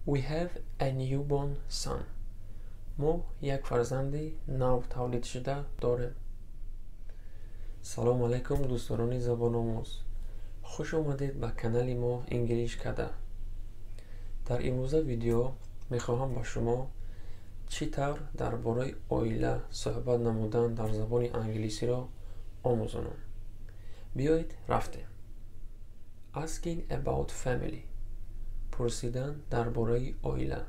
We have a newborn son. Мо як фарзанди нав тавлидшуда дорем. Салому алайкум, дӯстдорони забономӯз! Хуш омадед ба канали мо Инглиш Када. Дар имрӯза видео мехоҳам ба шумо чӣ тавр дар бораи оила суҳбат намудан дар забони англисиро омӯзонам. Биёед, рафтем. Asking about family. Пурсидан дар бораи оила.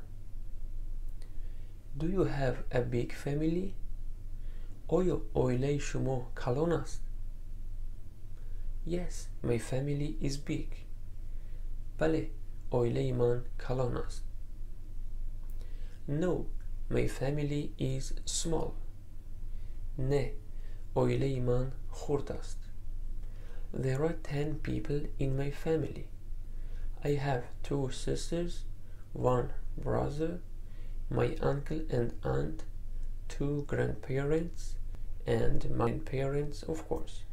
Do you have a big family? Оё оилаи шумо калон аст? Yes, my family is big. Бале, оилаи ман калон аст. No, my family is small. Не, оилаи ман хурд аст. There are 10 people in my family. I have two sisters, one brother, my uncle and aunt, two grandparents and my parents, of course.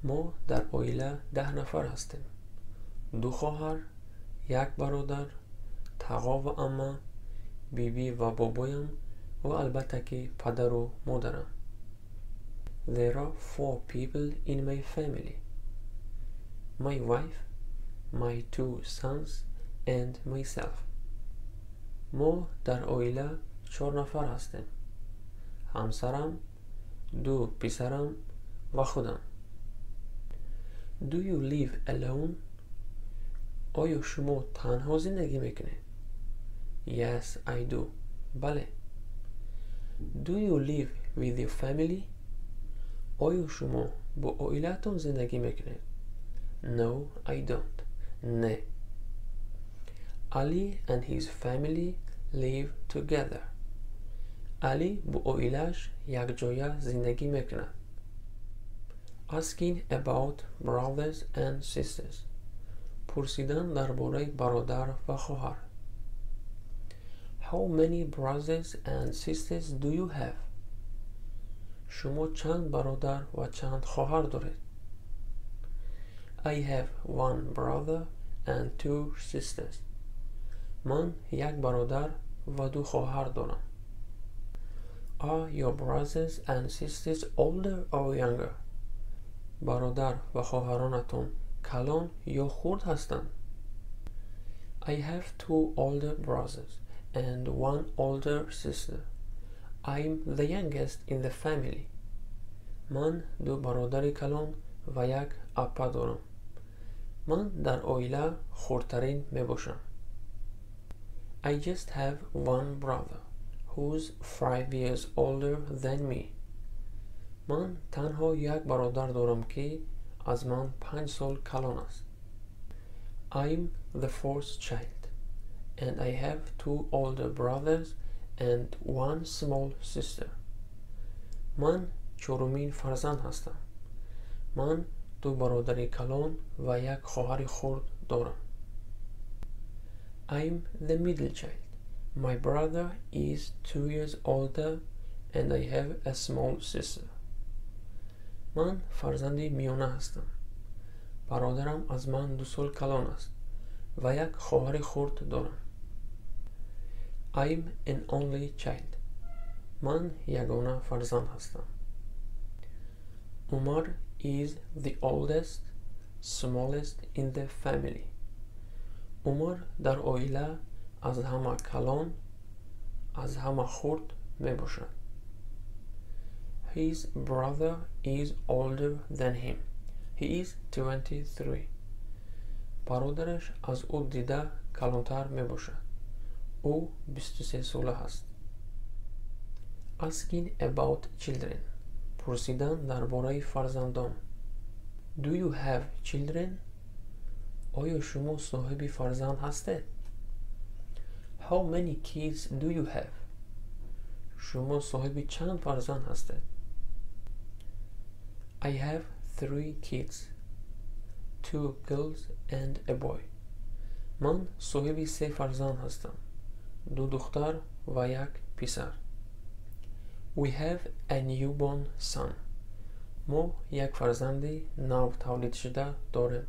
Мо дар оила 10 нафар ҳастем: ду хоҳар, як бародар, тағо ва амма, бибӣ ва бобоям ва, албатта ки, падару модарам. There are four people in my family: my wife, my two sons and myself. Мо дар оила чор нафар ҳастем: ҳамсарам, ду писарам ва худам. Do you live alone? Оё шумо танҳо зиндагӣ мекунед? Yes, I do. Бале. Do you live with your family? Оё шумо бо оилаатон зиндагӣ мекунед? No, I don't. Не. Ali and his family live together. Али бо оилааш якҷоя зиндагӣ мекунад. Asking about brothers and sisters. Пурсидан дар бораи бародар ва хоҳар. How many brothers and sisters do you have? Шумо чанд бародар ва чанд хоҳар доред? I have one brother and two sisters. Ман як бародар ва ду хоҳар дорам. Are your brothers and sisters older or younger? Бародар ва хоҳаронатон калон ё хурд ҳастанд? I have two older brothers and one older sister. I'm the youngest in the family. Ман ду бародари калон ва як аппа дорам. Ман дар оила хурдтарин мебошам. I just have one brother who's 5 years older than me. Ман танҳо як бародар дорам, ки аз ман 5 сол калон аст. I'm the fourth child and I have two older brothers and one small sister. Ман чорумин фарзанд ҳастам. Ман ду бародари калон ва як хоҳари хурд дорам. I'm the middle child. My brother is 2 years older and I have a small sister. Ман фарзанди миёна ҳастам. Бародарам аз ман 2 сол калон аст ва як хоҳари хурд дорам. I'm an only child. Ман ягона фарзанд ҳастам. Umar is the oldest, smallest in the family. Умар дар оила аз ҳама калон, аз ҳама хурд мебошад. His brother is older than him. He is 23. Бародараш аз ӯ дида калонтар мебошад. Ӯ 23 сола аст. Asking about children. Пурсидан дар бораи фарзандон. Do you have children? Оё шумо соҳиби фарзанд ҳастед? How many kids do you have? Шумо соҳиби чанд фарзанд ҳастед? I have three kids, two girls and a boy. Ман соҳиби се фарзанд ҳастам: ду духтар ва як писар. We have a newborn son. Мо як фарзанди нав тавлидшуда дорем.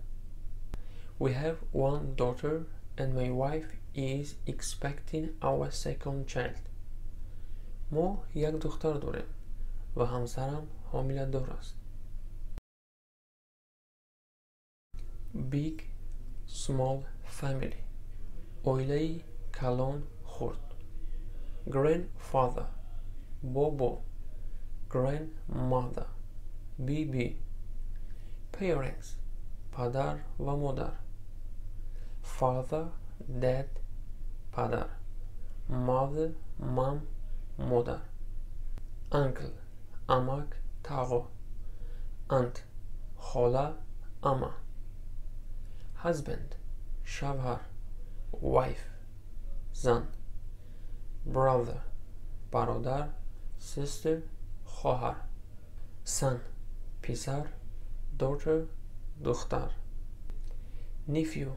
We have one daughter. and my wife is expecting our second child. Мо як духтар дорем ва ҳамсарам ҳомиладор аст. Big, small family. Оилаи калон, хурд. Grandfather, бобо. Grandmother, биби. Parents, падар ва модар. Father, dad, падар. Mother, mom, модар. Uncle, амак, тағо. Aunt, хола, ама. Husband, шавҳар. Wife, зан. Brother, бародар. Sister, хоҳар. Son, писар. Daughter, духтар. Nephew,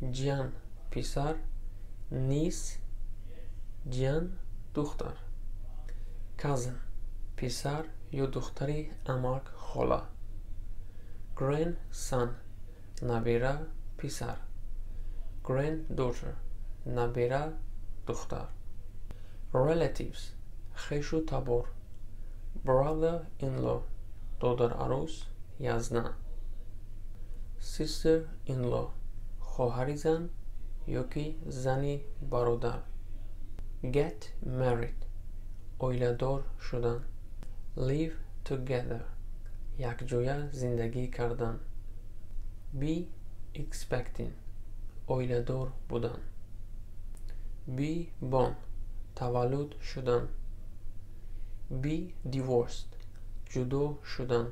ҷиян, писар. Niece, ҷиян, духтар. Cousin, писар ё духтари амак, хола. Grandson, набера, писар. Granddaughter, набера, духтар. Relatives, хешу табор. Brother-in-law, додарарӯс, язна. Sister-in-law, хоҳари зан ёки зани бародар. Get married, оиладор шудан. Live together, якҷоя зиндагӣ кардан. Be expecting, оиладор будан. Be born, таваллуд шудан. Be divorced, ҷудо шудан.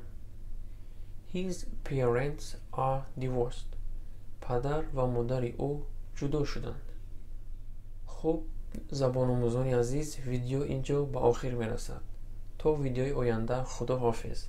His parents are divorced. Падар ва модари ӯ ҷудо шуданд. Хуб, забономӯзони азиз, видео ин ҷо ба охир мерасад. То видеои оянда, худо ҳофиз.